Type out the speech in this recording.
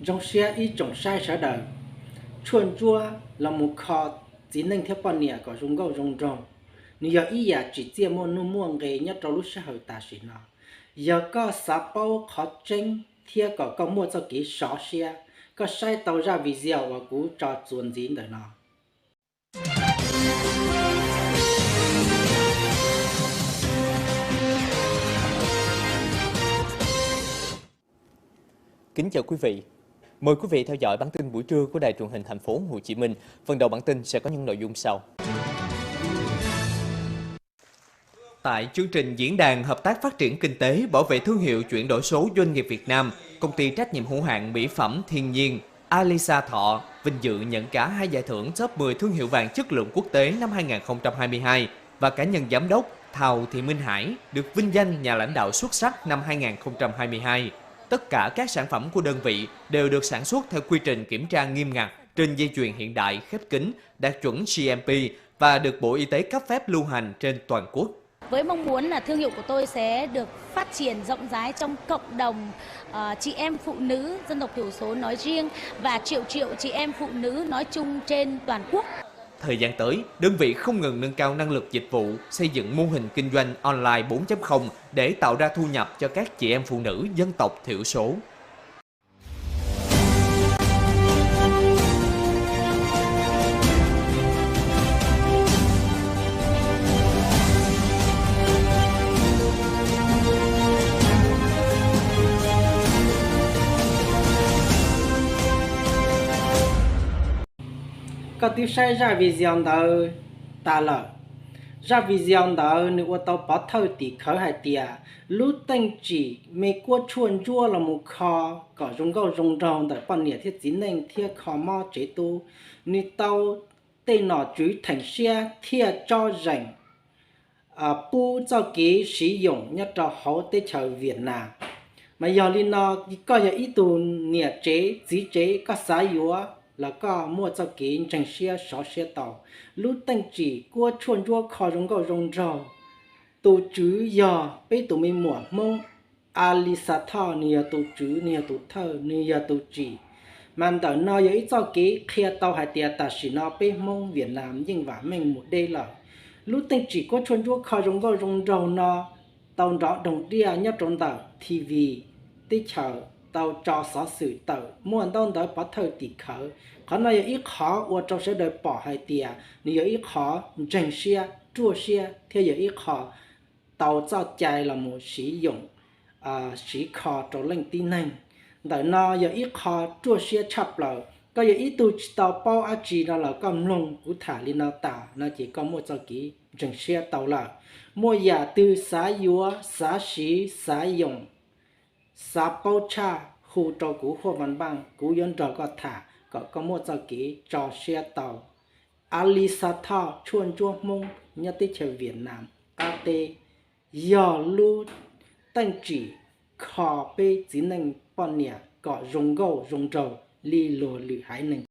Zoo siab ib tsoom saib sawv daws, tshuaj ntsuab los mus kho txiv neej thiab poj niam kom zoo nkauj zoo nraug, nws yog ib yam tsim txiaj muaj nuj muaj nqis nyob rau lub sij hawm tam sim no. Yog koj xav paub qhov tseeb thiab kom koj muaj txoj kev sov siab, koj saib tau zaj video uas kuv tso txuas ntxiv ntawm no. Kính chào quý vị. Mời quý vị theo dõi bản tin buổi trưa của Đài truyền hình thành phố Hồ Chí Minh. Phần đầu bản tin sẽ có những nội dung sau. Tại chương trình diễn đàn hợp tác phát triển kinh tế, bảo vệ thương hiệu chuyển đổi số doanh nghiệp Việt Nam, công ty trách nhiệm hữu hạn mỹ phẩm Thiên Nhiên, Alisa Thọ vinh dự nhận cả hai giải thưởng top mười thương hiệu vàng chất lượng quốc tế năm hai nghìn không trăm hai mươi hai và cá nhân giám đốc Thào Thị Minh Hải được vinh danh nhà lãnh đạo xuất sắc năm hai nghìn không trăm hai mươi hai. Tất cả các sản phẩm của đơn vị đều được sản xuất theo quy trình kiểm tra nghiêm ngặt trên dây chuyền hiện đại khép kín, đạt chuẩn G M P và được Bộ Y tế cấp phép lưu hành trên toàn quốc. Với mong muốn là thương hiệu của tôi sẽ được phát triển rộng rãi trong cộng đồng, ờ, chị em phụ nữ dân tộc thiểu số nói riêng và triệu triệu chị em phụ nữ nói chung trên toàn quốc. Thời gian tới, đơn vị không ngừng nâng cao năng lực dịch vụ, xây dựng mô hình kinh doanh online bốn chấm không để tạo ra thu nhập cho các chị em phụ nữ dân tộc thiểu số. Koj twb saib zaj video ntawd tas lawm. Zaj video ntawd nws ua tau pov thawj tim khawv hais tias lub teej tsim me kuab tshuaj ntsuab los mus kho kom zoo nkauj zoo nraug ntawm poj niam thiab txiv neej thiab kho mob tsev tub, nws tau tej nom tswv theem siab thiaj tso zeem pub txoj kev siv yoom nyob rau hauv teb chaws Vietnam. Mas yog li no, koj yog ib tug niam tsev txiv tsev, koj xav yuav los koj muaj txoj kev ntseeg siab sov siab tau. Lub teej tsim kuab tshuaj ntsuab kho zoo nkauj zoo nraug, tus tswv yog peb tus me muam Hmoob Alisa Thoj, nws yog tus tswv, nws yog tus thawj, nws yog tus tsim. Mas ntawm no yog ib txoj kev qhia tau hais tias tam sim no peb Hmoob Vietnam yeej vam meej mus deb lawm. Lub teej tsim kuab tshuaj ntsuab kho zoo nkauj zoo nraug no tau nrov doog diaj nyob rau ntawm T V teb chaws, tau tso xov xwm tawm muaj ntaub ntawv pov thawj tim khawv. Qhov no yog ib qhov ua rau sawv daws pom hais tias nws yog ib qho ntseeg siab, ruaj siab thiab yog ib qho tau txoj cai los mus siv yoom, siv kho rau leej tib neeg. Ntawm no yog ib qho ruaj siab tshaj plaws. Koj yog ib tug tsis tau paub dab tsi no los koj mloog kuv tham li no tas no ces koj muaj txoj kev ntseeg siab tau lawm. Muaj yam twg xav yuav, xav siv, xav yoom, xav paub tshaj, hu rau kuv Huaj Vaj Npaaj, kuv yuav nrog koj tham kom koj muaj txoj kev tso siab tau. Alisa Thoj, tshuaj ntsuab Hmoob nyob teb chaws Vietnam qab teb, yog lub teej tsim kho peb txiv neej poj niam kom zoo nkauj zoo nraug li luag lwm haiv neeg.